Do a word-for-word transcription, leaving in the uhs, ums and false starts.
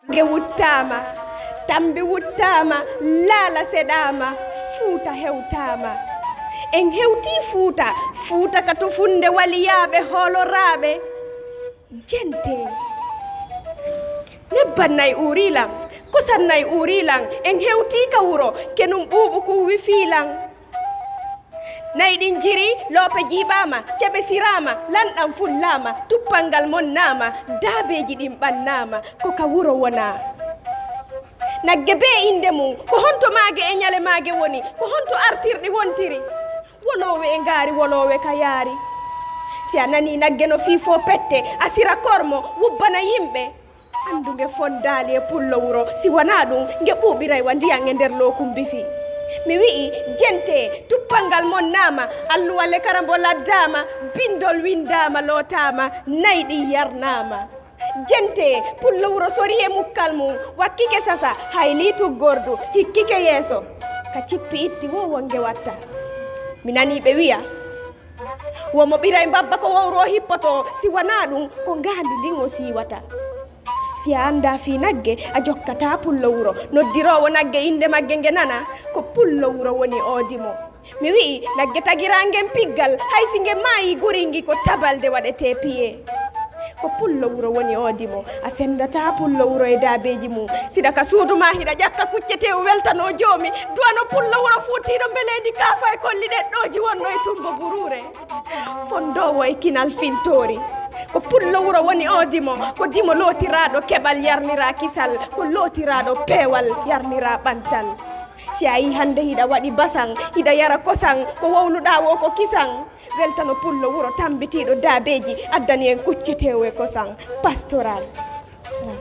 Nge wuttaama, tambi wuttaama, laala seɗaama, Fuuta hewtaama. En hewtii Fuuta, Fuuta ka tufunde waliyaaɓe hooloraaɓe. Jente. Nebban nay uurii lan, kosan nay uurii lan, en hewtii ka wuro, kenum ɓuuɓu kun wifii lan. Nayi ɗin jirii, loope jiiɓaama, ceɓe siraama, lanɗan fullaama, tuppal ngal monnaama, daabeeji ɗin ɓannaama, ko ka wuro wonaa. Nagge bee innde mum, ko honto maage e ñale maage woni, ko honto artirɗi wontiri? Woloowe e ngaari, woloowe ka yaari. Si a nanii nagge no fiifoo pette, a sira kormo, wubbana yimɓe. Anndu nge fondaali e pullo wuro, si wanaa ɗum, nge ɓuuɓiray wa ndiyan e nder lookum bifi. Mi wi'i, jente, tuppal ngal monnaama, alluwa lekara mbo laddaama, bindol windaama, lootaama, nayi ɗin yarnaama. Jente, pullo wuro sorii e mukkal mum, wakkike sasa, haylii tuggordu, hikkike yeeso. Ka cippi itti woo won nge watta. Mi nanii ɓe wi'a, wo mo ɓiray mbabba ko wowro o hippotoo, si wanaa ɗum, ko ngaandi ndin o siiwata. Si a anndaa fii nagge, a jokkataa pullo wuro. Noddiroowo nagge innde magge nge nanaa, ko pullo wuro woni oodi mo. Mi wi'i, nagge tagiraa ngen piggal, hay si nge maayii guringi ko tabalde waɗetee piyee. Ko pullo wuro woni oodi mo, a senndataa pullo wuro e daabeeji mum. Siɗa ka suudu maa hiɗa ƴakka kucceteewu weltanoo joomi, duwano pullo wuro fuutiiɗo mbeleendi kaafa e kolli ɗeɗɗooji wonno e tumbo buruure. Fondoowo e kinal fintoori. Ko pullo wuro woni oodi mo, ko dimo lootiraaɗo keɓal yarniraa kisal, ko lootiraaɗo peewal yarniraa ɓantal. Si a yii hannde hiɗa waɗi basan, hiɗa yara kosan, ko wowluɗaa woo ko kisan. Weltano pullo wuro tambitiiɗo daabeeji, addani en kucceteewu e kosan. Pastoral. Salam.